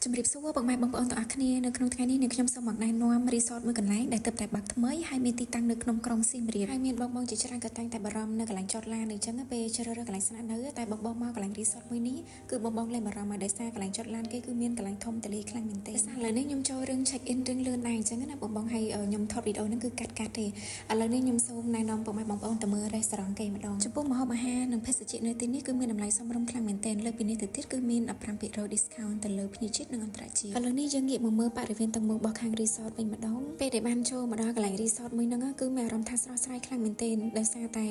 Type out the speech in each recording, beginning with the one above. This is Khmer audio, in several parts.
ជំរាបសួរពុកម៉ែបងប្អូនទាំងអស់គ្នានៅក្នុងថ្ងៃនេះនាងខ្ញុំសូមមកណែនាំ resort មួយកន្លែងដែលទើបតែបើកថ្មីហើយមានទីតាំងនៅក្នុងក្រុងសៀមរាបហើយមានបងបងជាច្រើនក៏តែងតែបារម្ភនៅកន្លែងចតឡានអញ្ចឹងពេលជ្រើសរើសកន្លែងស្នាក់នៅតែបងបងមកកន្លែង resort មួយនេះគឺបងបងលែងបារម្ភហើយដោយសារកន្លែងចតឡានគេគឺមានកន្លែងធំទូលាយខ្លាំងមែនទែនដោយសារឥឡូវនេះខ្ញុំចូលរឿង check in រឿងលឿនដែរអញ្ចឹងណាបងបងហើយខ្ញុំថតវីដេអូហ្នឹងគឺកាត់កាត់ទេឥឡូវនេះខ្ញុំសូមណែនាំពុកម៉ែបងប្អូនទៅមើល restaurant គេម្ដងចំពោះម្ហូបអាហារនិងភេសជ្ជៈនៅទីនេះគឺមានតម្លៃសមរម្យខ្លាំងមែនទែនលើសពីនេះទៅទៀតគឺមាន15% discount ទៅលើភ្ញៀវជាតិនិងអន្តរជាតិឥឡូវនេះយើងងាកមកមើលបរិវេណទាំងមូលរបស់ខាង resort វិញម្ដងពេលដែលបានចូលមកដល់កន្លែង resort មួយហ្នឹងគឺមានអារម្មណ៍ថាស្រស់ស្រាយខ្លាំងមែនទែនដោយសារតែ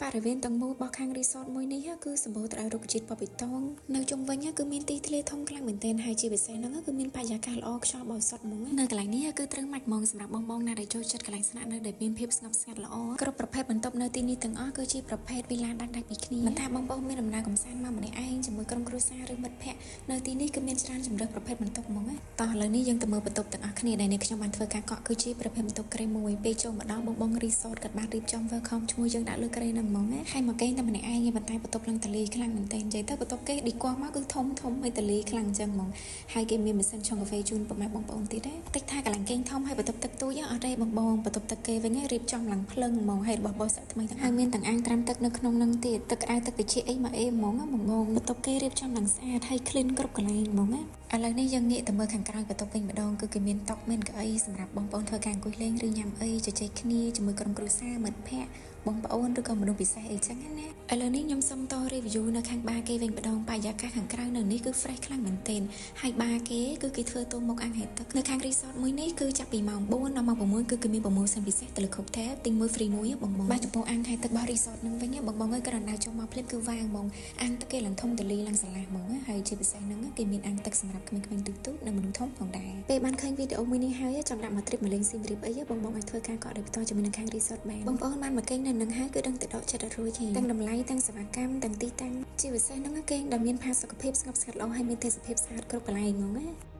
បរិវេណទាំងមូលរបស់ខាង resort មួយនេះគឺសម្បូរទៅដោយរុក្ខជាតិពណ៌បៃតងនៅជុំវិញគឺមានទីធ្លាធំខ្លាំងមែនទែនហើយជាពិសេសហ្នឹងគឺមានបរិយាកាសល្អខ្យល់បរិសុទ្ធហ្មងនៅកន្លែងនេះគឺត្រូវម៉ាច់ហ្មងសម្រាប់បងបងណាដែលចូលចិត្តកន្លែងស្នាក់នៅដែលមានភាពស្ងប់ស្ងាត់ល្អគ្រប់ប្រភេទបន្ទប់នៅទីនេះទាំងអស់គឺជាប្រភេទវីឡាដាច់ដាច់ពីគ្នាមិនថាបងប្អូនមានដំណើរកម្សាន្តមកម្នាក់ឯងជាមួយក្រុមគ្រួសារឬមិត្តភ័ក្តិនៅទីនេះគឺមានច្រើនជម្រើសប្រភេទបន្ទប់ហ្មងណាតោះឥឡូវនេះយើងទៅមើលបន្ទប់ទាំងអស់គ្នាដែលនេះខ្ញុំបានធ្វើការកក់គឺជាប្រភេទបន្ទប់គ្រែមួយពេលចូលមកដល់បងបង resort គាត់បានរៀបចំ welcome ឈ្មោះយើងដាក់លើគ្រែហ្នឹងហ្មងណាហើយមកគេងតែម្នាក់ឯងឯងប៉ុន្តែបន្ទប់ឡើងតលីខ្លាំងមែនទែននិយាយទៅបន្ទប់គេឌីកោះមកគឺធំធំហើយតលីខ្លាំងអញ្ចឹងហ្មងហើយគេមានម៉ាស៊ីនឆុងកាហ្វេជូនពុកម៉ែបងប្អូនទៀតណាតិចថាកន្លែងគេងធំហើយបន្ទប់ទឹកទូចអត់ទេបងបងបន្ទប់ទឹកគេវិញរៀបចំឡើងភ្លឹងហ្មងហើយរបស់បោសក់ថ្មីទាំងហើយមានទាំងអាងត្រាំទឹកនៅក្នុងនឹងទៀតទឹកក្តៅទឹកត្រជាក់អីមកអេហ្មងបងបងបន្ទប់គេរៀបចំឡើងស្អាតហើយ clean គ្រប់កន្លែងហ្មងណាឥឡូវនេះយើងងាកទៅមើលខាងក្រៅបន្ទប់វិញម្ដងគឺគេមានតុមានកៅអីសម្រាប់បងប្អូនធ្វើការអង្គុយលេងឬញ៉ាំអីជជែកគ្នាជាមួយក្រុមគ្រួសារមិត្តភ័ក្តិបងប្អូនឬក៏មនុស្សពិសេសអីចឹងណាឥឡូវនេះខ្ញុំសុំត review នៅខាងបារគេវិញម្ដងបរិយាកាសខាងក្រៅនៅនេះគឺ fresh ខ្លាំងមែនទែនហើយបារគេគឺគេធ្វើទល់មុខអាងហែលទឹកនៅខាង resort មួយនេះគឺចាប់ពីម៉ោង4ដល់ម៉ោង6គឺគេមាន promotion ពិសេសទៅលើ cocktail ទិញមួយ free មួយបងបងបាទចំពោះអាងហែលទឹករបស់ resort នឹងវិញបងបងអើយគ្រាន់តែចូលមកភ្លាមគឺវាងហ្មងអាងទឹកគេឡើងធំទូលាយឡើងស្រឡះហ្មងហើយជាពិសេសហ្នឹងគេមានអាងទឹកសម្រាប់ក្មេងៗទូចៗនិងមនុស្សធំផងដែរពេលបានឃើញវីដេអូមួយនេះហើយចង់ដាក់មក trip មកលេងសៀមរាបអីបងបងអាចធ្វើការកក់ដោយផ្ទាល់ជាមួយនឹងខាង resort បានបងប្អូនបានមកគេងនៅនឹងហើយគឺដឹងតែដកចិត្តអត់រួចទេទាំងតម្លៃទាំងសេវាកម្មទាំងទីតាំងជាពិសេសហ្នឹងគេងដែលមានផាសុកភាពស្ងប់ស្ងាត់ល្អហើយមានទេសភាពស្អាតគ្រប់កន្លែងហ្មងណា។